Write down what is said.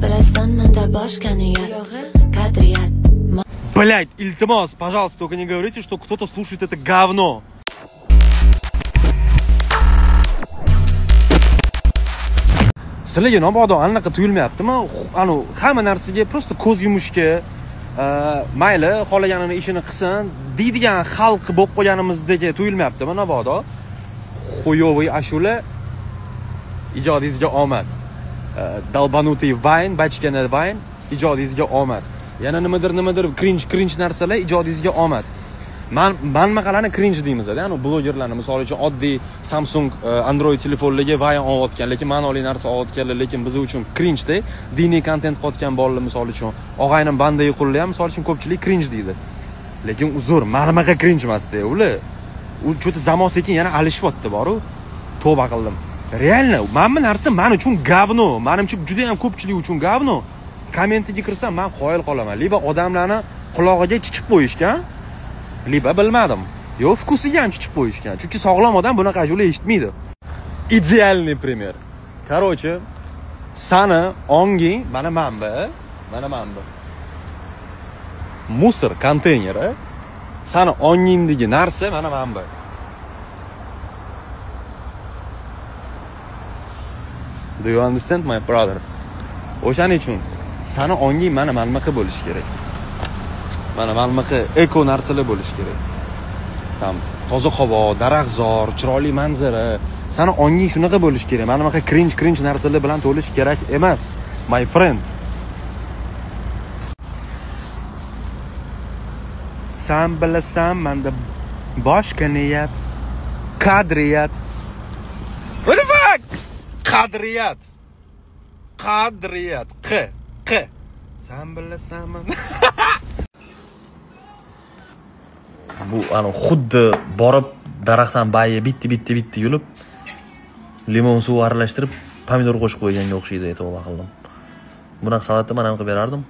Bilasan, menda boshqa niyat. Qadriyat. Блять, iltimos, пожалуйста, только не говорите, что кто-то слушает это говно. Sizlarga mabodo anaqa tuyulmayaptimi? Anu hamma narsaga просто ko'z yumishga, mayli, xohlaganini ishini qilsin deydigan xalq bo'lib qolganimizdagi tuyulmayaptimi mabodo? Хуёвый ashula, ijodingizga omad. Долбанутый vayn, bachkana vayn, ijodingizga omad. Yana nimadir cringe narsalar, ijodingizga omad. Man maqalani cringe deymiz-da, ya'ni blogerlarni, misol uchun oddiy Samsung Android telefonlarga vayn olayotgan, lekin ma'noli narsa olayotganlar, lekin biz uchun cringe-da, diniy kontent qilayotgan bolalar, misol uchun, og'aynim bandayi qullar ham, misol uchun, ko'pchilik cringe deydi. Lekin uzr, ma'nimaqa cringe emas-da ular. U cho'ta zamon sekin yana alishyapti boru. Tavba qildim. Реально, mana bu narsa men uchun говно, menimcha juda ham ko'pchilik uchun говно. Kommentiga kirsam men qoyil qolaman. Liba odamlarni qulog'iga chichib qo'yishgan, liba bilmadim. Yo, vkusiga ham chichib qo'yishgan. Chunki sog'lom odam bunaqa ashula eshitmaydi. Идеальный пример. Короче, sani onging mana mana bu. Musor konteyneri. Sani ongingdagi narsa mana bu. Do you understand, my brother? O'shaning uchun sani onging mana manmaqa bo'lishi kerak. Mana manmaqa eko narsalar bo'lishi kerak. Tam toza havo, daraxtzor, chiroyli manzara. Sani onging shunaqa bo'lishi kerak. Mana bunaqa cringe narsalar bilan to'lish kerak emas, my friend. San bilasan, menda boshqa niyat, qadriyat. What the fuck? Qadriyat. Qadriyat. Q. Q. San bilasan. Bu ana xuddi borib daraxtdan bayi bitta yulib limon suvi aralashtirib pomidor qo'shib qo'yganga o'xshaydi, tavba qildim. Bunaqa salatni men ham qilib berardim.